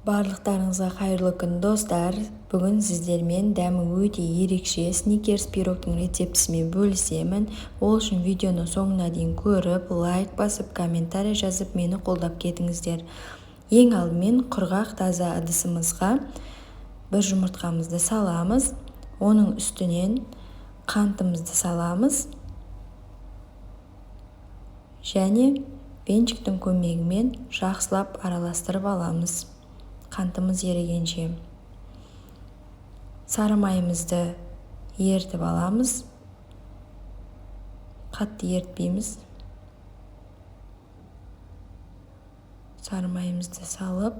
Барлықтарыңызға қайырлы күн, достар! Бүгін сіздермен дәмі өте ерекше Сникерс пирогтың рецептісімен бөлісемін. Ол үшін видеоны соңына дейін көріп, лайк басып, комментарий жазып, мені қолдап кетіңіздер. Ең алдымен құрғақ таза ыдысымызға бір жұмыртқамызды саламыз. Оның үстінен қантымызды саламыз. Және венчиктің көмегімен жақсылап араластырып аламыз. Қантымыз ерігенше. Сары майымызды ерітіп аламыз. Қатты ерітпейміз. Сары майымызды салып,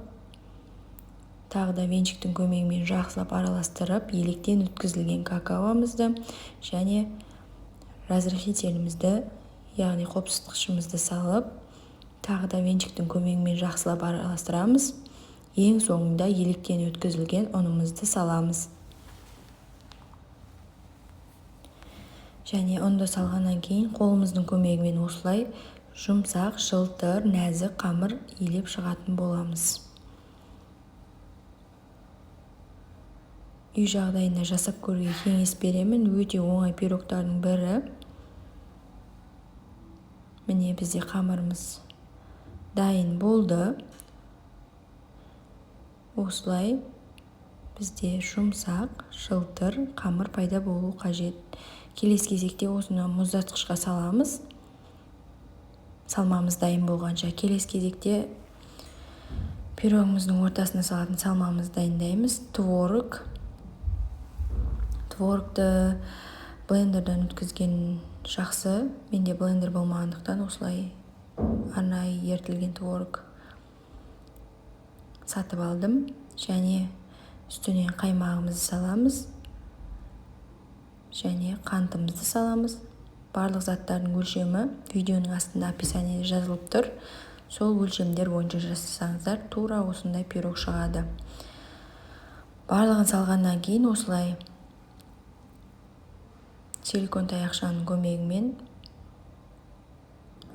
тағы да венчиктің көмегімен жақсылап араластырып, електен өткізілген какаомызды және разрыхлителімізді, яғни қопсытқышымызды салып, тағы да венчиктің көмегімен жақсылап араластырамыз. Ең соңында електен өткізілген ұнымызды саламыз. Және ұнды салғаннан кейін қолымыздың көмегімен осылай жұмсақ, жылтыр, нәзік қамыр илеп шығатын боламыз. Үй жағдайында жасап көруге кеңес беремін. Өте оңай пирогтардың бірі. Міне, бізде қамырымыз дайын болды. Осылай бізде жұмсақ, жылтыр қамыр пайда болу қажет. Келесі кезекте осыны мұздатқышқа саламыз. Салмамыз дайын болғанша. Келесі кезекте пирогымыздың ортасына салатын салмамызды дайындаймыз. Творог. Творогты блендерден өткізген жақсы. Менде блендер болмағандықтан осылай арнайы ерітілген творог сатып алдым. Және үстінен қаймағымызды саламыз. Және қантымызды саламыз. Барлық заттардың өлшемі видеоның астында описаниеде жазылып тұр. Сол өлшемдер бойынша жасасаңыздар, тура осындай пирог шығады. Барлығын салғаннан кейін осылай силикон таяқшаның көмегімен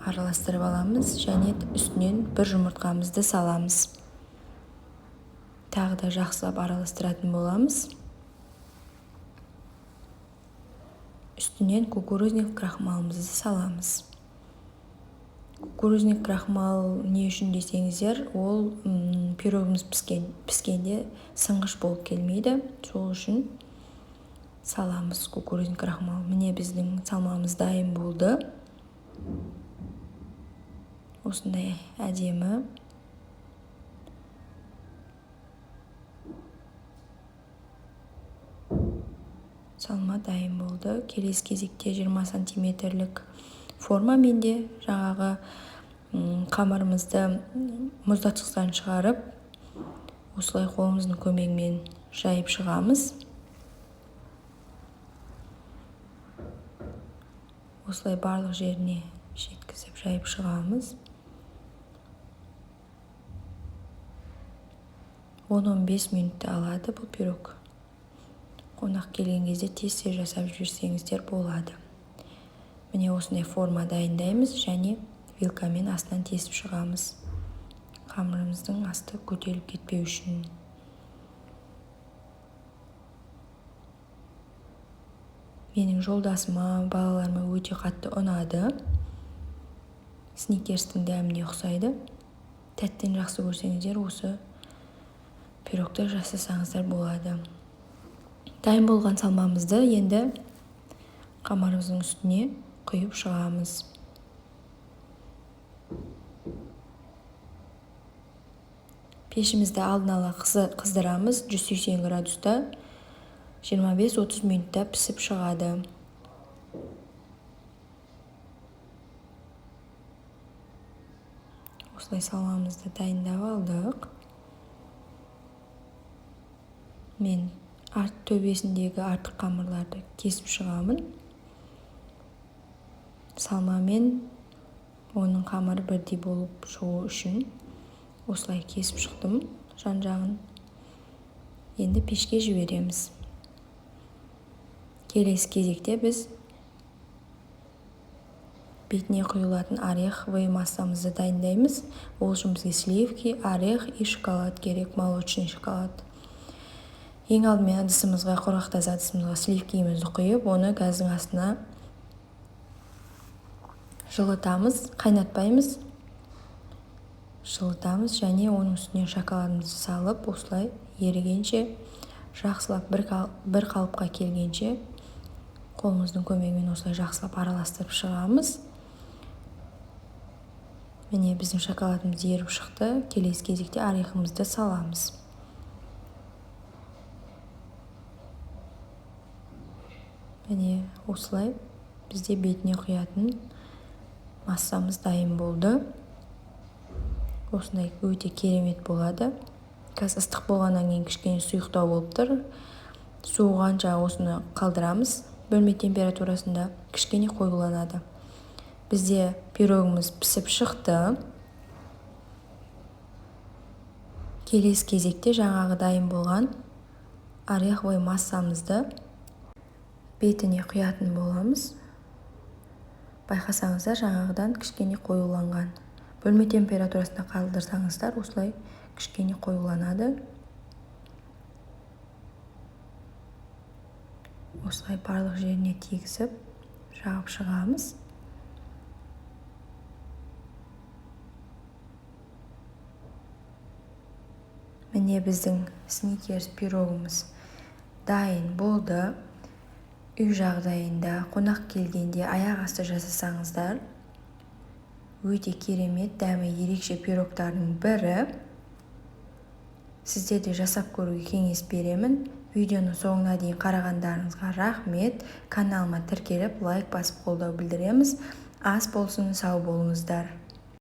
араластырып аламыз және үстінен бір жұмыртқамызды саламыз. Тағы да жақсылап араластыратын боламыз. Үстінен кукурузник крахмалымызды саламыз. Кукурузник крахмал не үшін десеңіздер, ол пирогымыз піскенде сынғыш болып келмейді. Сол үшін саламыз кукурузник крахмал. Міне, біздің салмамыз дайын болды. Осындай әдемі. Салма дайын болды. Келесі кезекте 20 сантиметрлік форма менде. Жаңағы қамырымызды мұздатқыштан шығарып, осылай қолымыздың көмегімен жайып шығамыз. Осылай барлық жеріне жеткізіп жайып шығамыз. 10-15 минутты алады бұл пирог. Қонақ келген кезде тез-тез жасап жіберсеңіздер болады. Міне, осындай форма дайындаймыз және вилкамен астынан тесіп шығамыз. Қамырымыздың асты көтеріліп кетпеу үшін. Менің жолдасыма, балаларыма өте қатты ұнады. Сникерстің дәміне ұқсайды. Тәттіні жақсы көрсеңіздер, осы пирогты жасасаңыздар болады. Дайын болған салмамызды енді қамырымыздың үстіне құйып шығамыз. Пешімізді алдын ала қыздырамыз. 180 градуста 25-30 минутта пісіп шығады. Осылай салмамызды дайындап алдық. Мен арт төбесіндегі артық қамырларды кесіп шығамын. Салма мен оның қамыры бірдей болып шығу үшін осылай кесіп шықтым жан-жағын. Енді пешке жібереміз. Келесі кезекте біз Бетіне құйылатын ореховый массамызды дайындаймыз. Ол үшін бізге сливки, орех и шоколад керек, молочный шоколад. Ең алдымен ыдысымызға, құрғақ таза ыдысымызға сливкиімізді құйып, оны газдың астына жылытамыз, қайнатпаймыз. Жылытамыз және оның үстіне шоколадымызды салып, осылай ерігенше, жақсылап бір қалыпқа келгенше қолымыздың көмегімен осылай жақсылап араластырып шығамыз. Міне, біздің шоколадымыз еріп шықты. Келесі кезекте орехымызды саламыз. Міне, осылай бізде бетіне құятын массамыз дайын болды. Осындай өте керемет болады. Қазір ыстық болғаннан кейін кішкене сұйықтау болып тұр. Суығанша осыны қалдырамыз. Бөлме температурасында кішкене қоюланады. Бізде пирогымыз пісіп шықты. Келесі кезекте жаңағы дайын болған ореховый массамызды бетіне құятын боламыз. Байқасаңыздар, жаңағыдан кішкене қоюланған. Бөлме температурасында қалдырсаңыздар, осылай кішкене қоюланады. Осылай барлық жеріне тигізіп, жағып шығамыз. Міне, біздің сникерс пирогымыз дайын болды. Үй жағдайында қонақ келгенде аяқ асты жасасаңыздар, өте керемет, дәмі ерекше пирогтардың бірі. Сіздер де жасап көруге кеңес беремін. Видеоның соңына дейін қарағандарыңызға рахмет. Каналыма тіркеліп, лайк басып қолдау білдіреміз. Ас болсын, сау болыңыздар.